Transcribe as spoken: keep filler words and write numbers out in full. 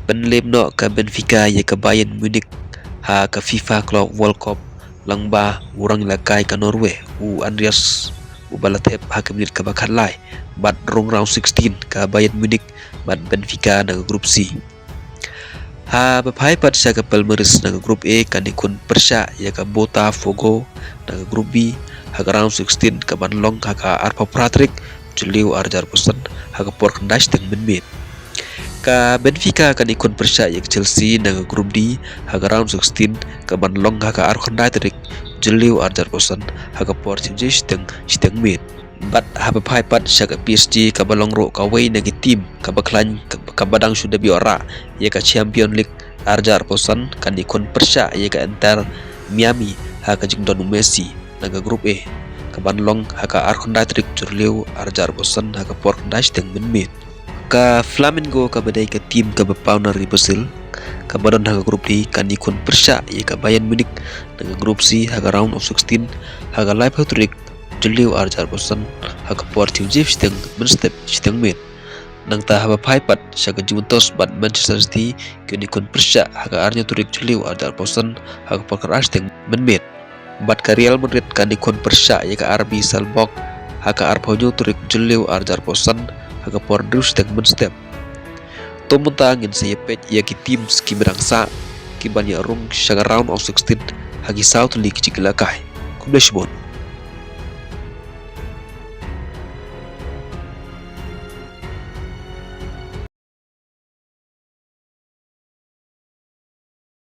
Pynlem noh ka Benfica ïa ka Bayern Munich ha ka FIFA Club World Cup lyngba u rangïalehkai ka Norway u Andreas, uba la thep ha ka minit kaba khatlai. Bad rung round sixteen ka Bayern Munich bad Benfica na ka Group C. Ha ba phai pat sha ka Palmeiras na ka Group A, kan ïakhun pyrshah ïa ka Botafogo na ka Group B ha ka round sixteen, kaban long ha ka arphew phra tarik Jylliew arhajar arphew san ha ka por khyndai shiteng mynmiet. Ka Benfica kan ïakhun pyrshah ïa ka Chelsea na ka Group D ha ka round sixteen, kaban long ha ka arphew khyndai tarik Jylliew arhajar arphew san ha ka por shiphew shiteng, shiteng miet. Bad ha ba phai pat sha ka PSG, kaba long ruh kawei na ki team kaba khlaiñ, kaba dang shu debut rah ïa ka Champions League arhajar arphew san, kan ïakhun pyrshah ïa ka Inter Miami ha ka jingdon u Messi na ka Group A, kaban long ha ka arphew khyndai tarik Jylliew arhajar arphew san ha ka por khyndai shiteng mynmiet. Ka Flamengo, kaba dei ka team kaba paw na ri Brazil, kaba don ha ka Group D, kan ïakhun pyrshah ïa ka Bayern Munich na ka Group C ha ka round of sixteen ha ka laiphew tarik Jylliew arhajar arphew san ha ka por shiphew shiteng mynstep, shiteng miet. Nangta ha ba phai pat sha ka Juventus bad Manchester City, kin ïakhun pyrshah ha ka arphew tarik Jylliew arhajar arphew san ha ka por khatar shiteng mynmiet. Bad ka Real Madrid kan ïakhun pyrshah ïa ka R B Salzburg ha ka arphew tarik Jylliew arhajar arphew san ha ka por hynriew shiteng mynstep. To mynta ngin sa ïa peit ïa ki teams kiba dang sah, kiban ïa rung sha ka round of sixteen ha ki saw tylli ki jingïalehkai. Khublei shibun.